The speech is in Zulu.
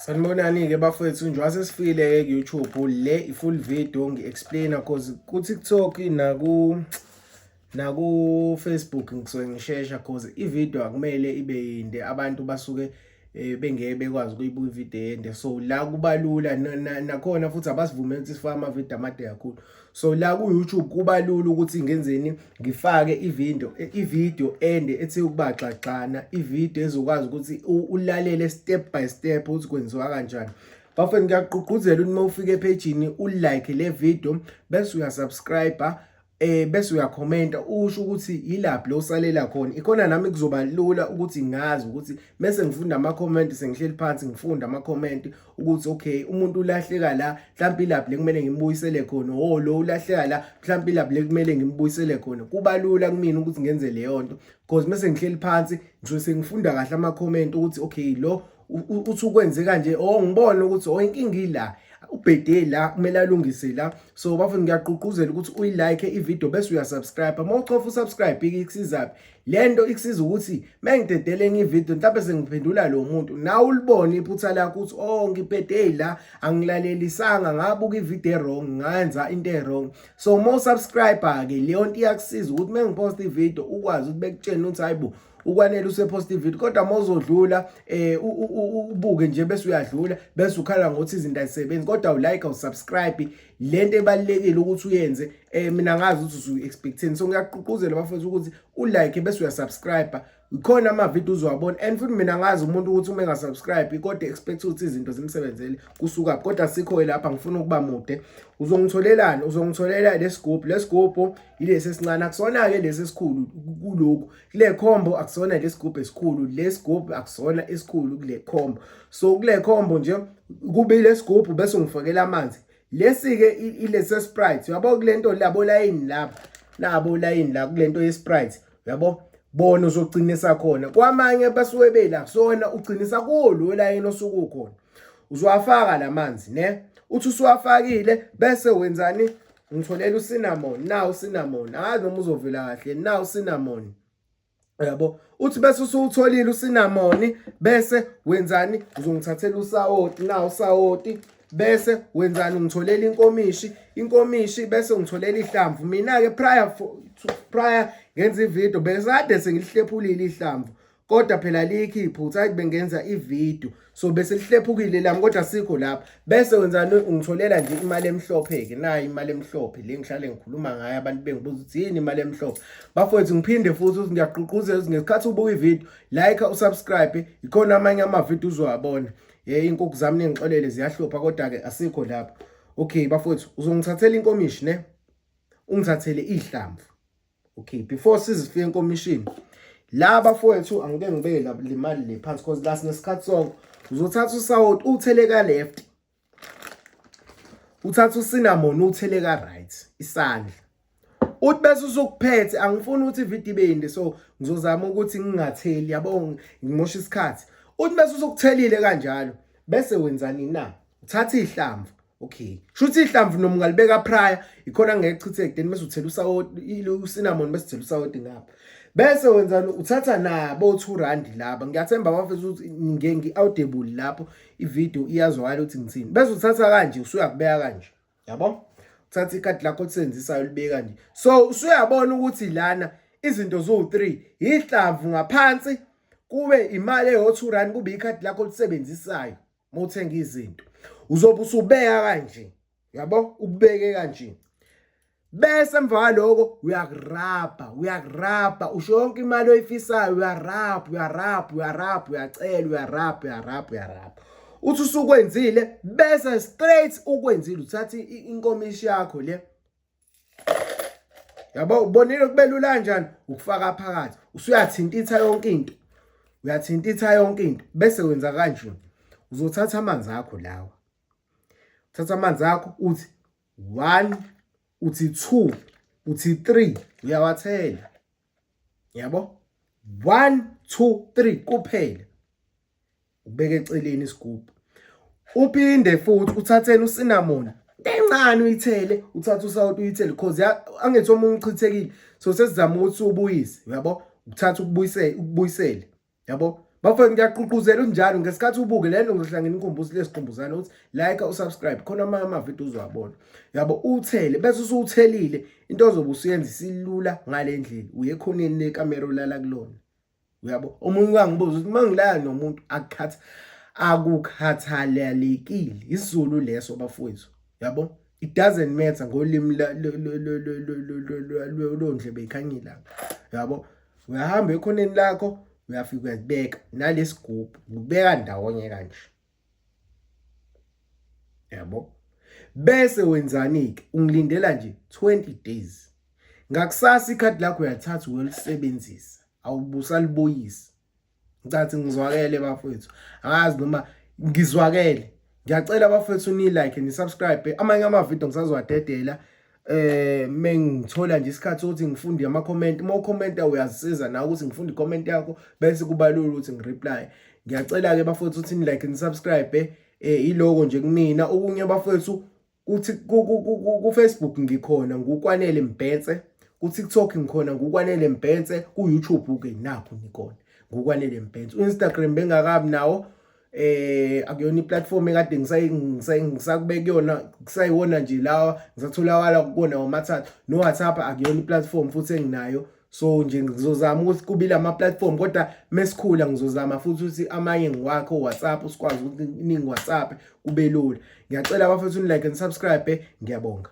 Sanibonani-ke bafowethu, njengoba sesifikile-ke ku-YouTube le i-full video ngi-explain-a cause ku-TikTok naku-Facebook ngisuke ngishesha cause i-video akumele ibe yinde, abantu basuke bengeke bekwazi ukuyibuka ividiyo ende. So la kuba lula, nakhona futhi abasivumeli ukuthi sifake amavidiyo amade kakhulu. So la ku-YouTube kuba lula ukuthi ngenzeni, ngifake ividiyo ende ethi ukuba xaxana, ividiyo ezokwazi ukuthi ulalele step by step ukuthi kwenziwa kanjani. Bafowethu, ngiyakugqugquzela ukuthi uma ufika ephejini ulike le video bese uyasubscribe, bese uyakhomenta usho ukuthi yilaphi lo usalela khona. Ikhona nami kuzoba lula ukuthi ngazi ukuthi mese ngifunda ama-comment, sengihleli phansi ngifunda ama-comment ukuthi okay, umuntu ulahleka la, mhlawumbe ilaphi le kumele ngimbuyisele khona, oh lo ulahleka la, mhlawumbe ilaphi le kumele ngimbuyisele khona. Kuba lula kumina ukuthi ngenze leyo nto because mese ngihleli phansi ngisuke sengifunda kahle ama-comment ukuthi okay, lo uthi ukwenze kanje, oh ngibone ukuthi oh inkinga ila, ubhede la, kumele alungise la. So bafuna ngiyagqugquzela ukuthi uyilike ivideo bese uyasubscribe. Uma uchofa usubscribe, ikusizaphi lento? Ikusiza ukuthi mengidedele enye ivideo, mhlawumbe sengiphendula lo muntu, nawe ulibone iphutha lakho ukuthi oh ngibhede la, angilalelisanga, ngabuka ivideo wrong, ngayenza into e-wrong. So uma usubscribe ke, leyo nto iyakusiza ukuthi mengipost ivideo ukwazi ukuthi bekutshene ukuthi hayibo, uKwanele usepost ivideo. Kodwa uma uzodlula ubuke nje bese uyadlula, bese ukhala ngokuthi izinto azisebenzi, kodwa ulike, awusubscribe, lento ebalekile ukuthi uyenze, mina ngazi ukuthi usu-expecteni. So ngiyaqhuquzela bafethu ukuthi ulike bese uyasubscribe, ikhona amavidiyo uzowabona. And futhi mina ngazi umuntu ukuthi uma engasubscribe kodwa expect ukuthi izinto zimsebenzele kusuka, kodwa sikho lapha. Ngifuna ukuba mude. Uzongitholelani? Uzongitholela lesigubhu. Lesigubhu ilesi esincane, akusona-ke lesi esikhulu kulokhu kule combo, akusona lesigubhu esikhulu, lesigubhu akusona esikhulu kule combo. So kule combo nje kube lesigubhu bese ngifakela amanzi. Lesi-ke ilesi Sprite, uyabo, kule nto labo layini lapha, nabo layini la kule nto ye-Sprite, uyabo bona uzogcinisa khona. Kwamanye basuke bela kusona, ugcinisa kuwo lo layini osuke ukhona. Uzowafaka lamanzi ne, uthi usuwafakile bese wenzani? Ngitholela ucinnamon. Nawu cinnamon, angazi noma uzovela kahle. Nawu cinnamon, uyabo. Uthi bese usuwutholile ucinnamon, bese wenzani? Uzongithathela usawoti. Nawu usawoti. Bese wenzani? Ungitholela inkomishi, inkomishi, bese ungitholela ihlamvu. Mina-ke prior ngenza ividiyo bese kade sengilihlephulile ihlamvu, kodwa phela likho iphutha ayithi bengenza ividiyo, so bese lihlephukile lami, kodwa sikho lapha. Bese wenzani? Ungitholela nje imali emhlophe-ke. Nayo imali emhlophe le ngihlale ngikhuluma ngayo, abantu bengibuza ukuthi yini imali emhlophe. Bafowethu, ngiphinde futhi ukuthi ngiyagqugquzela ukuthi ngesikhathi ubuka ividiyo, like, usubscribe, ikhona amanye amavidiyo uzowabona. Ye, iy'nkukhu zami, ningixolele, ziyahlupha, kodwa-ke asikho lapho. Okay bafowethu, uzongithathela inkomishi ne, ungithathele ihlamvu. Okay, before sizifike enkomishini la bafowethu, angike ngibeke le mali le phansi cause la sinesikhathi sonke. Uzothatha usawoti uthele ka left, uthatha ucinnamon uthele ka right isandla, uthi bese usukuphethe. Angifuni ukuthi ividiyo ibe yinde, so ngizozama ukuthi ngingatheli, yabo, ngimosha isikhathi. Uthi bese usukuthelile kanjalo, bese wenzani na? Uthatha ihlamvu. Okay, shuthi ihlamvu noma ungalibeka prior, ikhona ngeke chitheke. Then bese uthela usawoti, ucinnamon, bese uthela usawoti ngapha. Bese wenzani? Uthatha nabo R2 laba. Ngiyathemba bafethu ukuthi ngi-audible lapho, ivideo iyazwakala ukuthi ngithini. Bese uthatha kanje, usuyakubeka kanje, yabo, uthatha ikhadi lakho olisebenzisayo libeka nje. So usuyabona ukuthi lana izinto ziwu-3: ihlamvu ngaphansi, kube imali eyo-R2, kube ikhadi lakho olisebenzisayo uma uthenga izinto. Uzobe usubeka kanje, yabo, ukubeke kanje, bese emva kwaloko uyakurabha, uyakurabha, usho yonke imali oyifisayo. Uyarabha, uyarabha, uyarabha, uyacela, uyarabha, uyarabha, uyarabha. Uthi usukwenzile, bese straight ukwenzile, uthatha inkomishi yakho le, yabo, ubonile kube lula kanjani ukufaka phakathi. Usuyathintitha yonke into, uyathintitha yonke into, bese wenza kanje. Uzothatha amanzi akho lawa, uthatha amanzi akho, uthi 1, uthi 2, uthi 3, uyawathela, yabo, 1 2 3 kuphela. Ubeke eceleni isigubhu, uphinde futhi uthathele ucinnamon encane uyithele, uthathe usawoti uyithele, cause angithi omunye uchithekile, so sesizama ukuthi ubuyise, uyabo, ukuthatha ukubuyisele, ukubuyisele, yabo. Bafowethu, ngiyaqhuqhuzela unjalo ngesikhathi ubuke le nto, ngizohlala nginikhumbuza lesiqhumbuzana ukuthi like, usubscribe, khona amanye amavidiyo uzowabona. Yabo, uthele bese usuwuthelile, into ozobe usuyenza isilula ngale ndlela, uye ekhoneni lekamera olala kulona. Uyabo, omunye uyangibuza ukuthi uma ngilala nomuntu, akukhathalalekile. isiZulu leso, bafowethu, yabo. It doesn't matter ngolimi londlebe ikhanyilanga, yabo. Uyahamba ekhoneni lakho, uyafika uyazibeka nalesigubhu, ukubeka ndawonye kanje, yabo. Bese wenzani-ke? Ungilindela nje 20 days. Ngakusasa ikhadi lakho uyalithatha, uyolisebenzisa, awubusalibuyisi. Ngicathi ngizwakele, bafowethu, angazi noma ngizwakele. Ngiyacela, bafowethu, ni-like, ni-subscribe. Amanye amavidiyo ngisazowadedela mengithola nje isikhathi ukuthi ngifunde ama-comment. Uma ukhomenta, uyazisiza nawe ukuthi ngifunde i-comment yakho, bese kuba lula ukuthi ngireply. Ngiyacela-ke, bafowethu, ukuthi ni-like, ni-subscribe. Iloko nje kumina. Okunye, bafowethu, kuthi ku-Facebook ngikhona nguKwanele Mbhense, ku-TikTok ngikhona nguKwanele Mbhense, ku-YouTube-ke nakho ngikhona nguKwanele Mbhense. U-Instagram bengakabi nawo, akuyona iplatform ekade ngisakubeka kuyona, kusayiwona nje lawa ngisatholakala kuwona womathathu. No-WhatsApp akuyona iplatform futhi enginayo. So nje ngizozama ukuthi kube lama platform, kodwa mesikhula ngizozama futhi ukuthi amanye ngiwakho, WhatsApp, usikwazi ukuthi ningi WhatsApp, kube lula. Ngiyacela, bafethu, ni like and subscribe. Ngiyabonga.